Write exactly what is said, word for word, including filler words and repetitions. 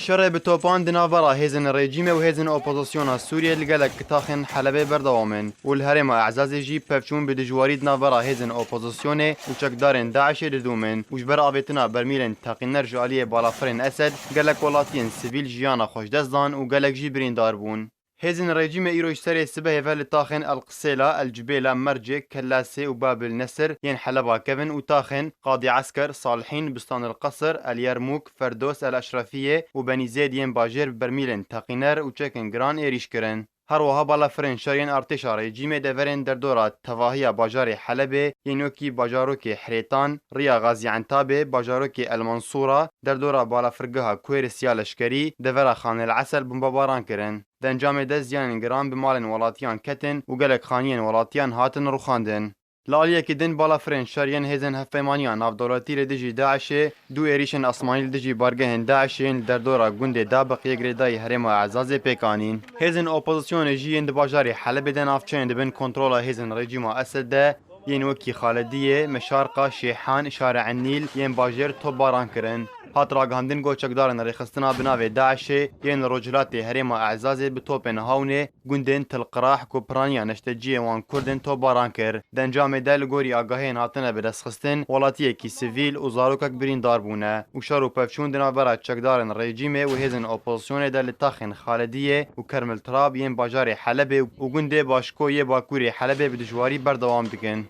Şerê bi topan di navbera hêzên rejîmê û hêzên opozisyona Sûriyê li gelek taxên Helebê berdewam in û li herêma Ehzazê jî pevçûn bi dijwarî di navbera hêzên opozisyonê û çekdarên DAIŞê didûmin û ji ber avêtina bermîlên teqîner ji aliyê balafirên Esed gelek welatiyên sivîl jiyana xwe ji dest dan û gelek jî birîndar bûn. Hêzên rejîmê îro ji serê sibehê ve li taxên El Qisêla, El Cibêla, Mercê, Kellasê û Babil Nesir yên Heleba kevin û taxên Qadî Esker, Salihîn, Bistan El Qesir, El Yermûk, Ferdos, El Eşrefiyê û Benî Zêd yên bajêr bi bermîlên teqîner û çekên giran êrîş kirin. Her wiha balafirên şer yên artêşa rejîmê deverên derdora tevahiya bajarê Helebê yên wekî bajarokê Hirêtan, riya Gazî Entabê, bajarokê El Mansûra, derdora balafirgeha Kuêrisiya Leşkerî, devera Xanê El Esel bombebaran kirin. Di encamê de ziyanên giran bi malên welatiyan ketin û gelek xaniyên welatiyan hatin rûxandin. Li aliyekî din balafirên şer yên hêzên hevpeymaniya navdewletî li dijî DAIŞê du êrîşên asmanî li dijî bargehên DAIŞê yên li derdora gundê Dabiqiyê girêdayî herêma Ezazê pêk anîn. Hêzên opozisyonê jî yên di bajarê Helebê de navçeyên di bin kontrola hêzên rejîma Esed de yên wekî Xalidiyê, Mişarqa, Şêhan, Şare Enîl yên bajêr topbaran kirin. Hat ragihandin ku çekdarên rêxistina bi navê DAIŞê yên li rojhilatê herêma Ezazê bi topên hawnê gundên Tilqirah ku piraniya neşteciyê wan Kurd in topbaran kir. Di encamê de li gorî agahiyên hatine bidestxistin, welatiyekî sivîl û zarokek birîndar bûne û şer û pevçûn di navbera çekdarên rejîmê û hêzên opozisyonê de li taxên Xalidiyê û Kermil Trab yên bajarê Helebê û gundê Başko yê bakurê Helebê bi dijwarî berdewam dikin.